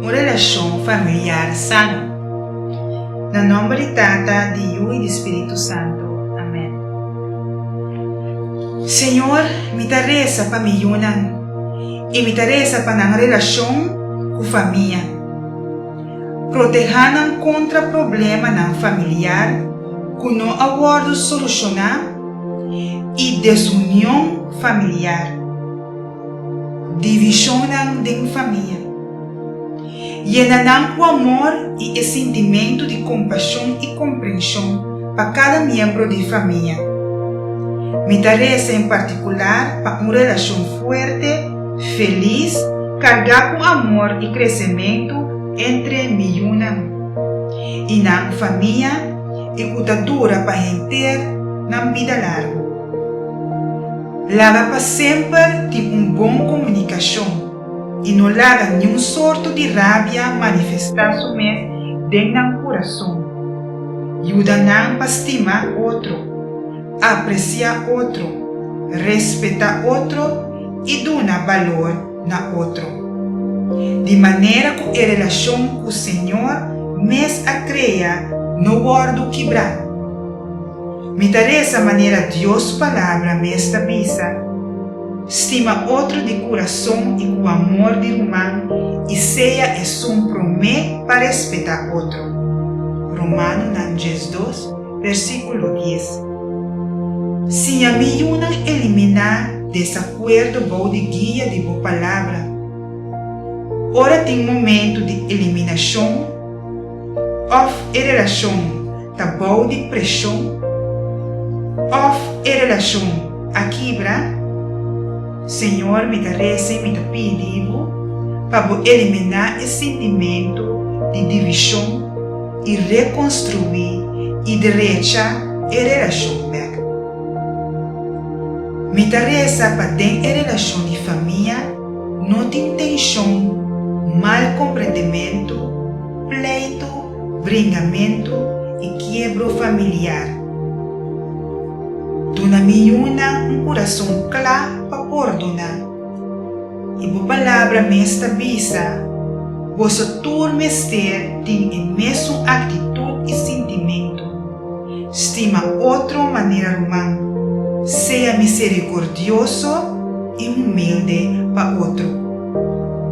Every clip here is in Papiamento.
Un relashon familiar sano. Na nòmber di Tata, di Yu i di Spiritu Santu. Amèn. Señor, mi ta resa pa mi yunan i mi ta resa pa nan relashon ku famia. Protehá nan kontra problemanan familiar ku no a wòrdu solushoná i desunion familiar. Divishonnan den famia. Yena nan ku amor i e sintimentu di kompashon i komprenshon pa kada miembro di famia. Mi ta resa en partikular pa un relashon fuerte, felis, kargá ku amor i kresementu entre mi yunan i nan famia i ku ta dura pa henter nan bida largu. Laga pa semper tin un bon komunikashon i no laga niun sorto di rabia manifestá su mes den nan kurason. Yuda nan pa stima otro, apresiá otro, respetá otro i duna balor na otro. Di manera ku e relashon ku Señor mes a krea no wòrdu kibrá. Mi ta resa manera Dios su Palabra mes ta bisa, Stima otro di kurason i ku amor di ruman i sea esun promé pa respetá otro. Romanonan 12, versíkulo 10. Siña mi yunan eliminá desakuerdo bou di guia di bo Palabra. Ora tin momentu di eliminashon òf e relashon ta bou di preshon òf e relashon a kibra, Señor mi ta resa i mi ta pidi Bo pa Bo eliminá e sintimentu di divishon i rekonstruí i drecha e relashon bèk. Mi ta resa pa den e relashon di famia no tin tenshon, mal komprendementu, pleitu, Bringamentu i kiebro familiar. Duna mi yunan un kurason kla pa pordoná. I bo Palabra mes ta bisa, Boso tur mester tin e mesun aktitut i sintimentu. Stima otro manera ruman. Sea miserikordioso i humilde pa otro.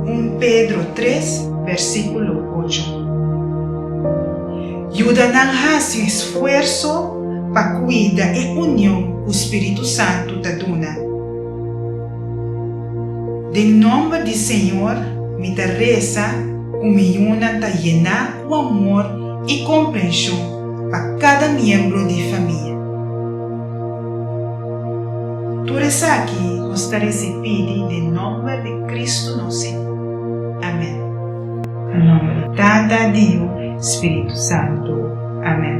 Un Pedro tres, versíkulo ocho. Yuda nan hasi un esfuerso pa kuida e union ku spiritu santu ta duna. Den nòmber di Señor mi ta resa ku mi yunan ta yená ku amor i komprenshon pa kada miembro di famia. Tur esaki nos ta resipidi den nòmber di Kristu nos Señor. Amèn. Na nòmber di Tata, di Yu, Spiritu Santu. Amèn.